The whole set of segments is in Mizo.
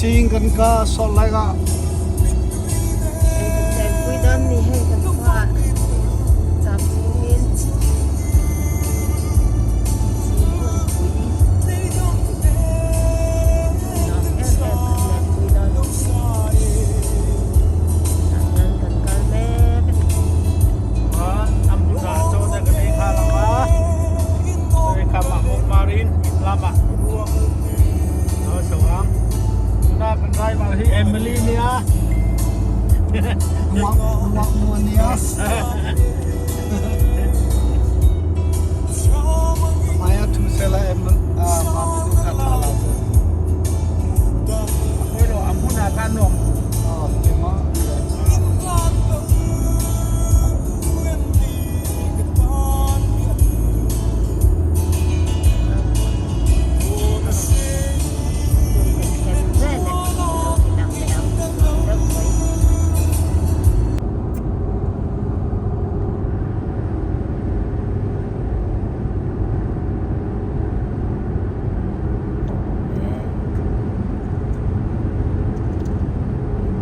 Ching kan ka sawt lai ka. Hei kan lenpui dawn ni hei kan khua cham chungin chi hunpui nuam em em kan lenpui dawn tah hian kan kal mek a ni. Ambuja chaw te kan ei nghal ang a, chaw ei kham ah hawk marin in lamah lo chho ang. Tuna kan driver hi Emily nia. Nuam nuam nia. Maya thu sela Emily mami tu kha tha la chu. Pawilo a hmunah khan nuam. Oh, ema.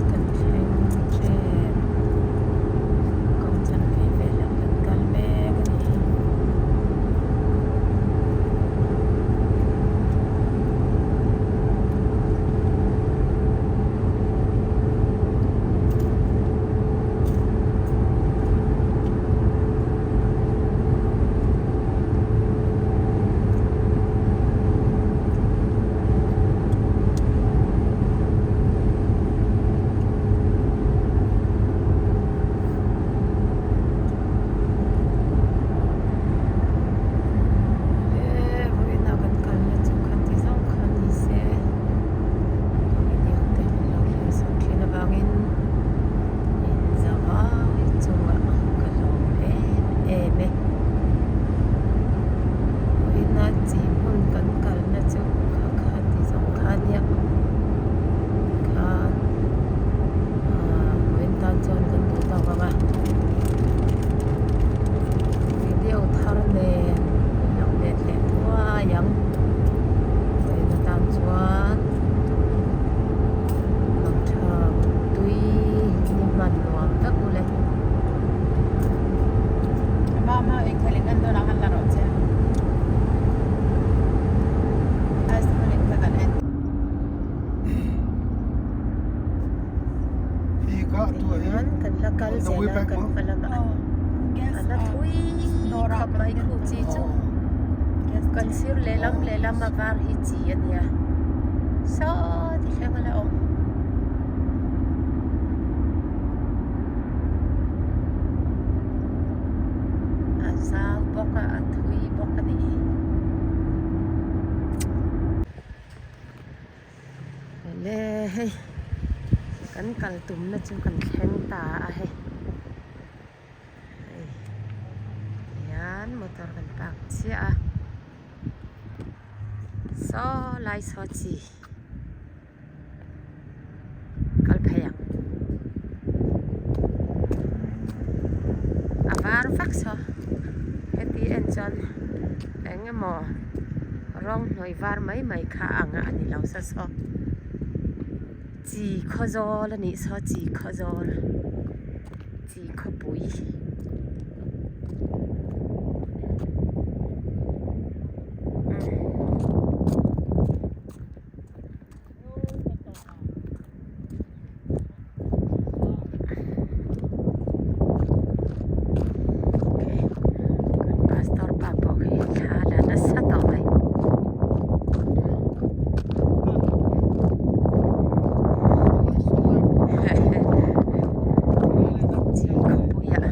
Kan thleng ṭep kawng chanve velah kan kal mek a ni. He vawiin ah kan kalna chu kha ti zawng kha ni se ka video te min lo thlir sak thin avangin in zavai chungah ka hlawm em em e. Vawiina chi hmun kan kalna chu kha kha ti zawng kha nia khan ahh vawiin tan chuan kan duh tawk ang a video thar nen lo let leh thuai ang vawiin atan chuan tha tui ni hman nuam vek ule. Tihian kan la kal zel a kan hma lamah a la thui khawp mai khu chi chu kan sir lehlam lehlam a var hi chi a nia saw ti thleng a la awm. A zau bawk a a thui bawk a nih hi. Awle hei kan kal tumna chu kan thleng ta a hei hei tihian motor kan park chiah a saw lai saw chi. Kal phei ang. A var vak saw heti en chuan eng emaw rawng hnuai var mai mai kha ang a ni lo sa saw chi khawzawl a nih saw chi khawzawl chi khawpui. Kan pastor pa pawh khi thla la nasa tawh mai. Chi khawpuiah.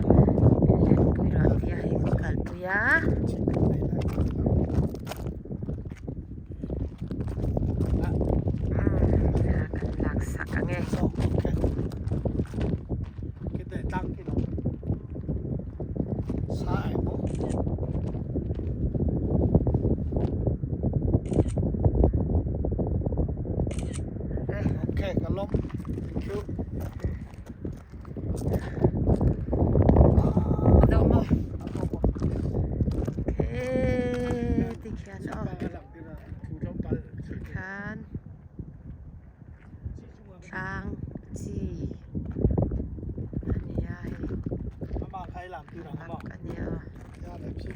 Hei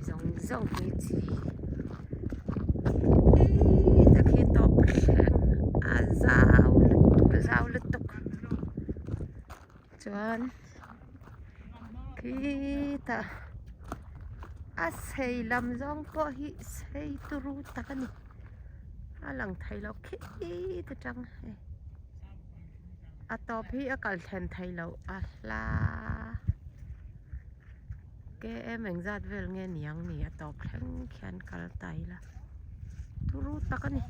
zawng zawng hi chi tak hi tawp thleng a zau lutuk zau lutuk chuan khitah a sei lam zawng pawh hi sei turu tak a ni a lang thei lo khit atang hei a tawp hi a kal thlen thei loh a hla km engzat vel nge niang ni a tawp thleng khian kal ta ila turu tak a ni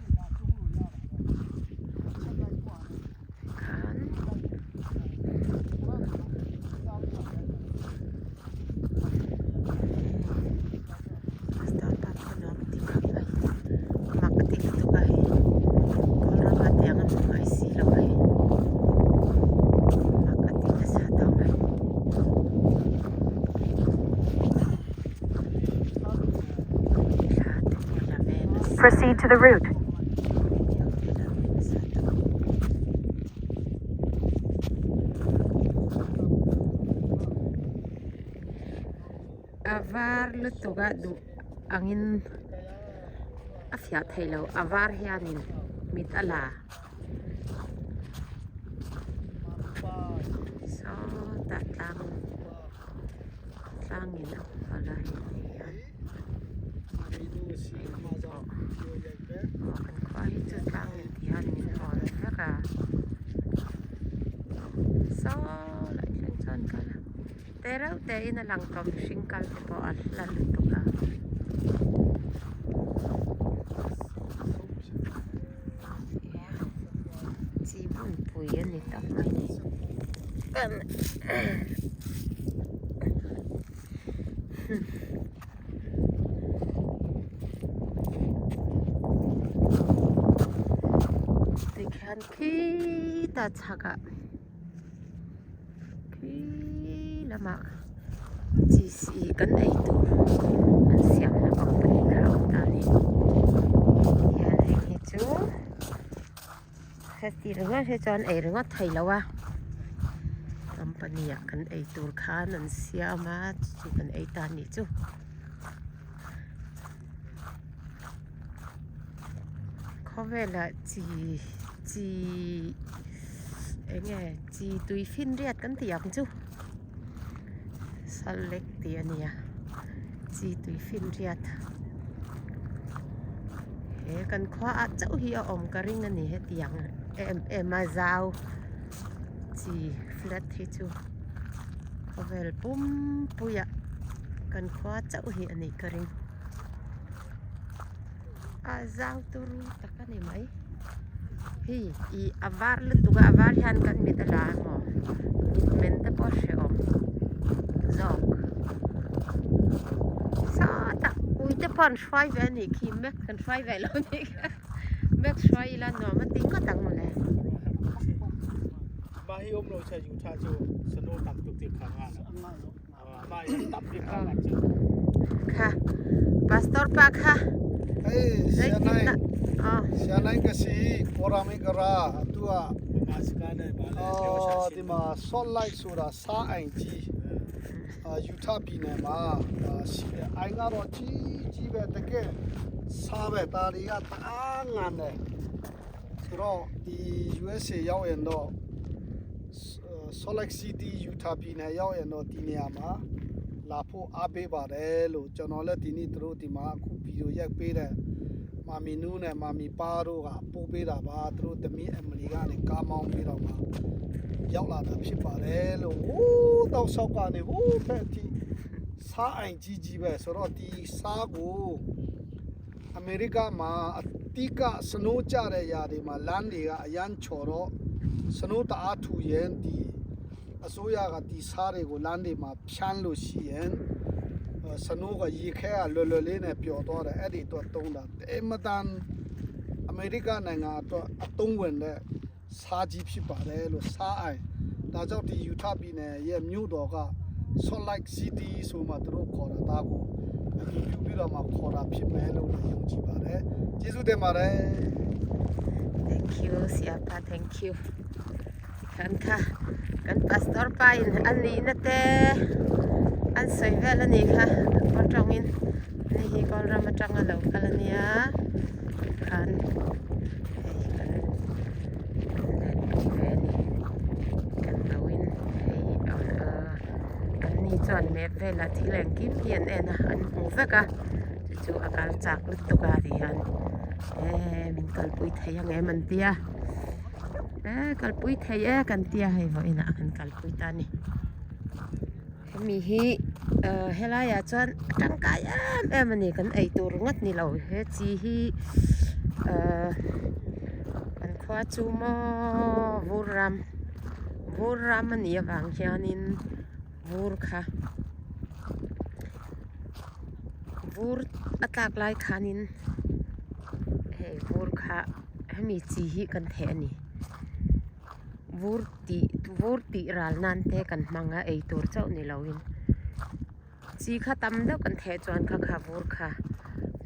khan. Startup a nuam ti khawp mai mak a ti lutuk a hei kawlrama tiang a hmu ngai si lo a hei mak a ti nasa tawh mai. Thla te pawh la ve nasa Proceed to the route. Video te la ve nasa tawh. A var lutuk a duh angin a fiah theih loh a var hianin mit a la sawtah tlang tlangin a hual a hei hian aw kan khua hi chu tlangin ti hian min hawl vek a saw lai thleng chuan kal a. Te reuh te in a lang tawh mihring kal te pawh a hla lutuk a. Chi hmunpui a ni tak mai ni. Tikhian khitah chhakah. Khi lamah chi kan ei tur an siamna company kha a awm ta a ni tihian heng hi chu heti ringawt hi chuan ei ringawt thei lo a company ah kan ei tur khan an siam a chu chu kan ei ta a nih chu. Khawvelah chi chi eng nge chi tui finriat kan tih ang chu salt lake tih a nia chi tui finriat he kan khua ah chauh hi a awm ka ring a ni hetiang em em a zau chi flat hi chu khawvel pum puiah kan khua chauh hi a nih ka ring. A zau turu tak a ni mai hei ih a var lutuk a a var hian kan mit a la emaw mit men te pawh a hrehawm zawk sawtah ui te pawh an hruai ve a nih khi mek kan hruai ve lo nih kha mek hruai ila nuam a ti ngawt ang mawle. Kha pastor pa kha Hey, zeitin dah oh Sianai ka si Kawlram i ka ra atu ah ti ma Salt Lake sura sa aing ci Utah pine ma si le ai nga ro ci ci ve te ke sa ve ta ri ga ta ngan ne ဆိုတော့ဒီ USA ရောက်ရင်တော့ Salt Lake City Utah ပြည်နယ်ရောက်ရင်တော့ဒီနေရာမှာလာဖို့အားပေးပါတယ်လို့ကျွန်တော်လည်းဒီနေ့သူတို့ဒီမှာအခုဗီဒီယိုရိုက်ပေးတဲ့မာမီနူးနဲ့မာမီပါတို့ကပို့ပေးတာပါသူတို့သမီးအမလီကနေကားမောင်းပြီးတော့မှရောက်လာတာဖြစ်ပါတယ်လို့ဟိုးတော့ဆောက်ကနေဟိုးဖက်အထိစားအိုင်ကြီးကြီးပဲဆိုတော့ဒီစားကို အမေရိကမှာအတိကစနိုးကြတဲ့ຢာတွေမှာလမ်းတွေကအရန်ချော်တော့စနိုးတအားထူရင်ဒီအစိုးရကဒီစားတွေကိုလမ်းတွေမှာဖြန်းလို့ရှိရင်စနိုးကရေခဲကလွယ်လွယ်လေးနဲ့ပျော်သွားတယ်အဲ့ဒီတော့တုံးတာအမတန်အမေရိကနိုင်ငံအတွက်အတုံးဝင်တဲ့စားကြီးဖြစ်ပါတယ်လို့စားအိုင်ဒါကြောင့်ဒီယူထပြည်နယ်ရဲ့မြို့တော်က Salt Lake City ဆိုမှသူတို့ခေါ်တာဒါကိုအတူပြုပြီးတော့မှခေါ်တာဖြစ်မယ်လို့လည်းယုံကြည်ပါတယ်ကျေးဇူးတင်ပါတယ် Thank you siapa thank you. Kan kha kan pastor pa in a nihna te an sawi vel a nih kha kawl tawngin hei hi kawl ram atanga lo kal a nia khan hei kan lenpui ve a ni kan lo in hei an ni chuan map velah thil engkim hi an en a an hmu vek a chu chu a kal chak lutuk a ti hian eee min kalpui thei ang em an tia. E kalpui thei e kan tia hei vawiin ah kan kalpui ta a ni hemi hi ah helai ah chuan a tangkai em em a ni kan ei tur ringawt ni lo he chi hi ah kan khua chu maw vur ram vur ram a nih avang hianin vur kha vur a tlak lai khanin hei vur kha. Hemi chi hi kan theh a ni vur tih vur tih ral nan te kan hmang a ei tur chauh ni lo in chi kha tam deuh kan theh chuan kha kha vur kha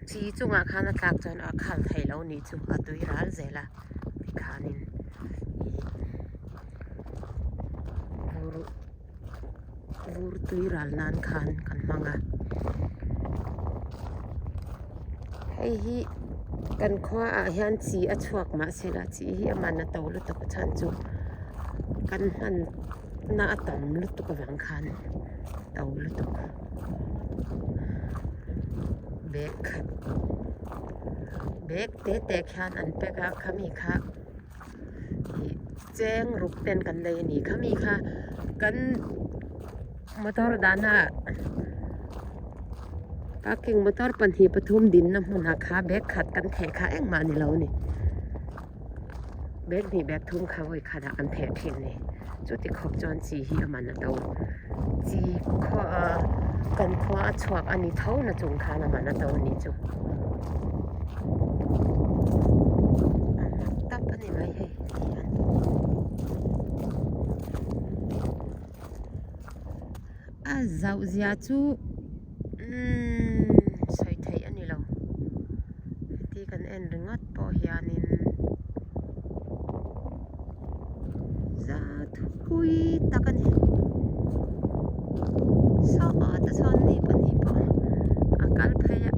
chi chungah khan a tlak chuan a khal thei lo nih chu a tui ral zel a tikhanin ih vur vur tui ral nan khan kan hmang a hei hi kan khua ah hian chi a chhuak mahse lah chi hi a man a to lutuk a chhan chu kan hman na a tam lutuk avang khan to lutuk bag khat bag te te khian an pack a khami kha. Ih cheng ruk ten kan nei a ni khami kha kan motor dahna parking motor pahnih pathum dinna hmunah kha bag khat kan theh kha engmah a ni lo a ni bag hnih bag thum kha vawi khatah kan theh thin a ni chuti khawp chuan chi hi a man a to chi khaw ah kan khua a chhuak a ni tho na chung khan a man a to a nih chu a mak tap a ni mai hei tihian a zauh zia chu umm sawi theih a ni lo heti kan en ringawt pawh hianin. Za thui tak a ni saw te sawn mi pahnih pawh a kal phei a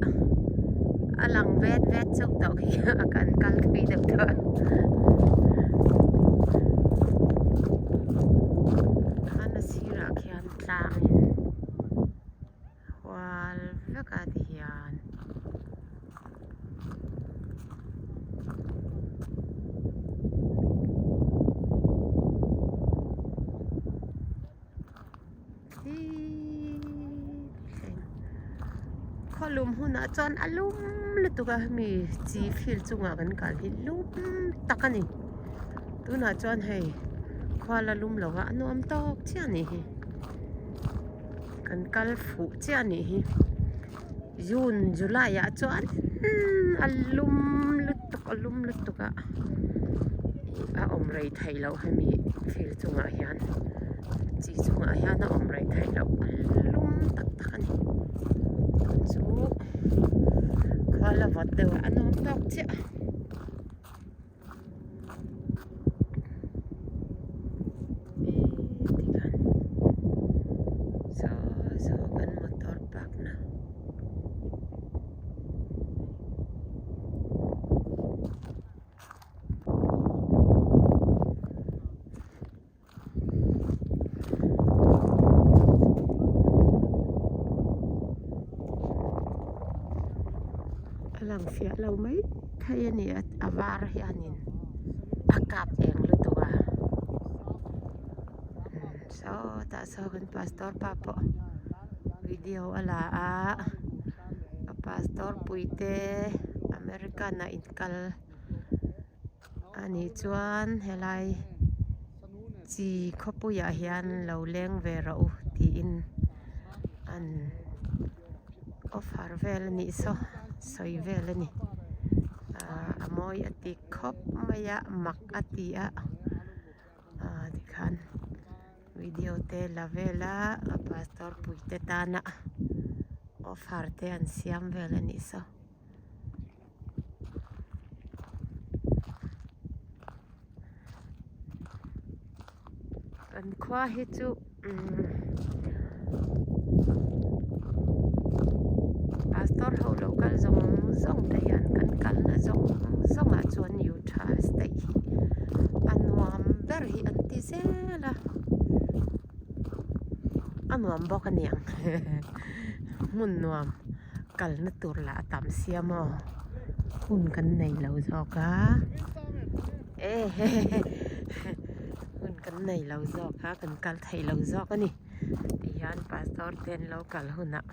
a lang vet vet chauh tawh khi a kan kal thui deuh tawh a khan a sirah khian tlang in hual vek a ti hian. Khawlum hunah chuan a lum lutuk a hemi chi field chungah kan kal hi lum tak a ni tunah chuan hei khua la lum lo va a nuam tawk chiah a nih hi kan kal fuh chiah a nih hi. June July ah chuan a lum lutuk a lum lutuk a ih a awm rei theih loh hemi thil chungah hian chi chungah hian a awm rei theih loh a lum tak tak a ni tun chu khua la vawt deuh a a nuam tawk chiah a. Tikhan saw saw kan motor park na a lang fiah lo mai thei a ni a a var hianin a kap eng lutuk a sawtah saw kan pastor pa pawh video a la a a pastor pui te American ah inkal. A nih chuan helai chi khawpuiah hian lo leng ve rawh u tiin an offer vel a nih saw sawi vel a ni ahh a mawi a ti khawp mai a mak a ti a ahh tikhan video te la vel a a pastor puite tana offer te an siam vel a nih saw. khua hi chu umm pastor ho lo kal zawng zawng te hian kan kalna zawng zawng ah chuan Utah state hi a nuam ber hi an ti zel a a nuam bawk a niang hmun nuam kalna tur lah a tam sia maw hun kan nei lo zawk a e hun kan nei lo zawk a kan kal thei lo zawk a ni tihian pastor te an lo kal hunah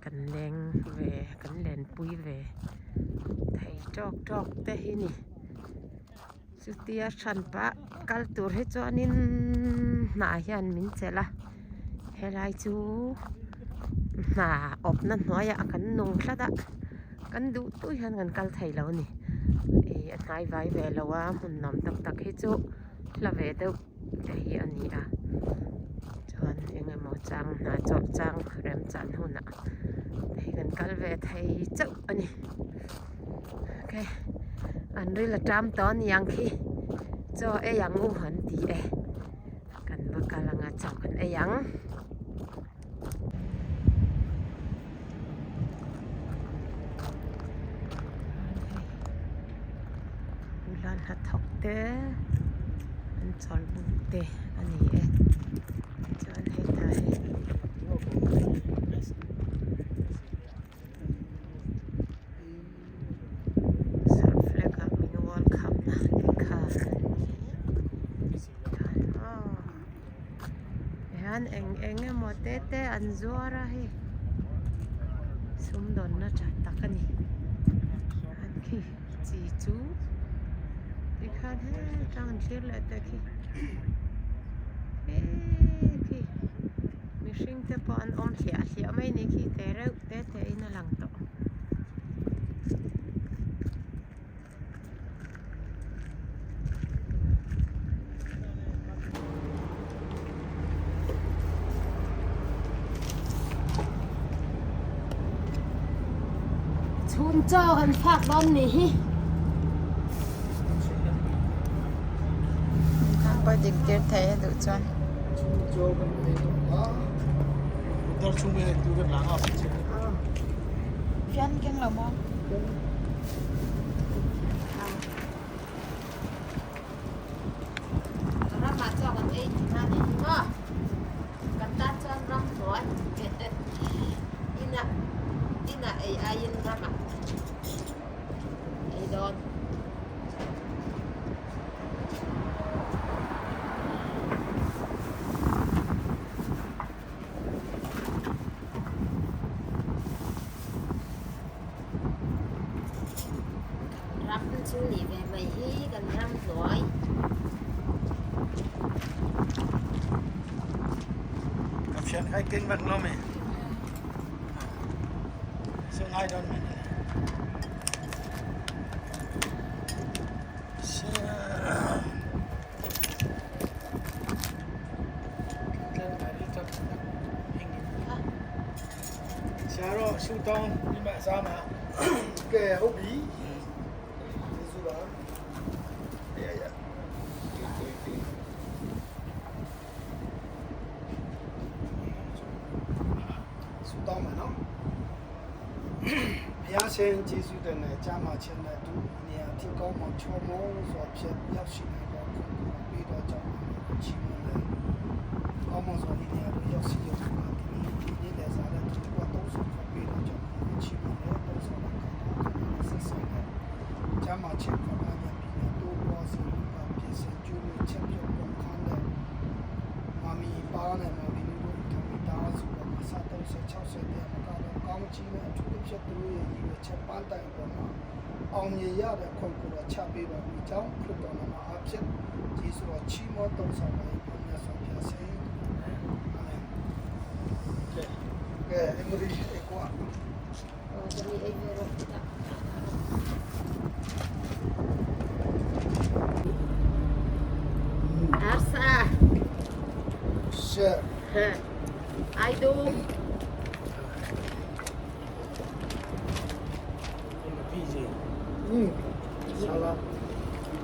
kan leng ve kan lenpui ve thei tawk tawk te hi ni. Chutia hran pah kal tur hi chuanin hnah hian min chelh a helai chu hna awpna hnuaiah kan nung tlat a kan duh duh hian kan kal thei lo a ni ih a hnai vai ve lo a hmun nuam tak tak hi chu hla ve deuh te hi a ni a chuan eng emaw chang hna chawlh chang remchan hunah te hi kan kal ve thei chauh a ni. Ok an ril a ṭam tawh a niang khi chaw ei ang u an ti e kan va kal anga chaw kan ei ang. Nula hnathawk te an chawlh buk te a ni e chuan hetah hi. Surf flag ah min wall khamna lehkha an aw tihian eng eng emaw te te an zuar a hei sumdawnna tha tak a ni an khi chi chu tikhan hetang an thlir leh te khi hee khi. Mihring te pawh an awm hliah hliah mai ni khi te reuh te te in a lang tawh. Chhun chaw kan phak dawn nih hi. Pawh dik tir thei a duh chuan. Fian keng lo maw? Ramah chaw kan ei thin a nih hi maw? Kan tan chuan ram hnuai inah inah ei aiin ramah ei dawn. Ram chu nih ve mai hi kan ram hnuai. Ka fian khai keng vek lo mi. So ngai don mi. ဆရာတော့ဆူတောင်းဒီမှာစားမှာ ကဲဟုတ်ပြီကျေးဇူးပါ ရရ ဆူတောင်းမယ်နော်ဘုရားရှင်ကျေးဇူးတင်တဲ့ကြားမှာခြင်းတဲ့သူနေရာထိကောင်းမှချောမောစွာဖြစ်ရောက်ရှိနေတော့ခုခုပြီးတော့ကြောင်းချီးမွမ်းတယ်ကောင်းမွန်စွာဒီနေရာကိုရောက်ရှိရတာဒီဒီနေ့လည်းစားတဲ့သူကတုံးဆုခေါ်ပြီးတော့ကြောင်းချီးမွမ်းတယ်တုံးဆုကဆက်ဆက်တယ်ကြားမှာခြင်းခေါ်တာညပြီးတော့တိုးပွားစီကပြင်ဆင်ကျွေးချက်ပြုတ်ပုံခန်းတဲ့ မမီပါနဲ့မမီတို့ထမီတာဆိုတော့မဆ30 60တဲ့မကတော့ကောင်းချီးနဲ့အထူးသဖြင့်သူတို့ရဲ့ရည်ရွယ်ချက်ပန်းတိုင်ပေါ်မှာအောင်မြင်ရတဲ့ခွန်ကိုတော့ချပေးပါမိကြောင်းခရစ်တော်နာမအဖြစ်ယေရှုတော်ချီးမွမ်းသုံးဆောင်ပါ၏ဘုရားဆောဖျားစေအာမင်ကဲအမရီအကွာ Oh, kami ay meron kita. Arsa! ရှက် I do. ပြီးစီ อืมဆာလာ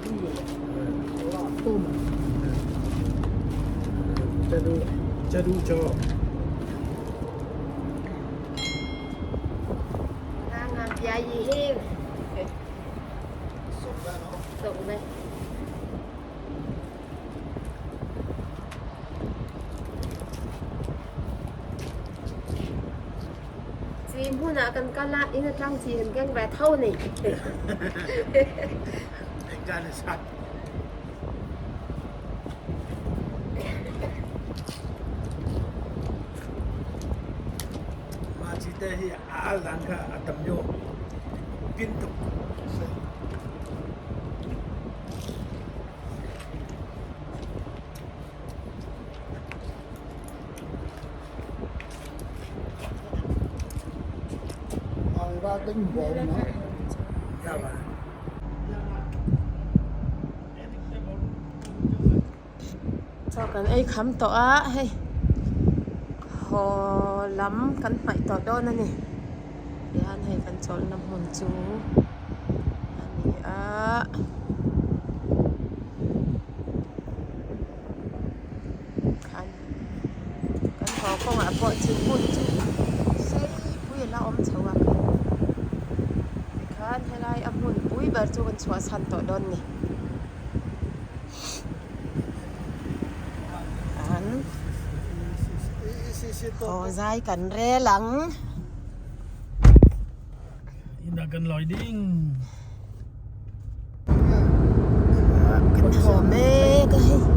ပြီးရ လာတော့ Chadu chaw. Chi hmunah kan kal a, in atang chi kan keng ve tho ni. Mah chi te hi a al dan kha a tam deuh pin tuk. Chaw kan ei kham tawh a hei haw lam kan hnaih tawh dawn a ni tihian hei kan chawlhna hmun chu a ni a. Khan kan haw kawngah pawh thing hmun chu sei pui a la awm chho a tikhan helai a hmun pui ber chu kan chhuahsan tawh dawn a ni. An haw zai kan rel ang. Inah kan lawi ding. Kan haw mek a hei.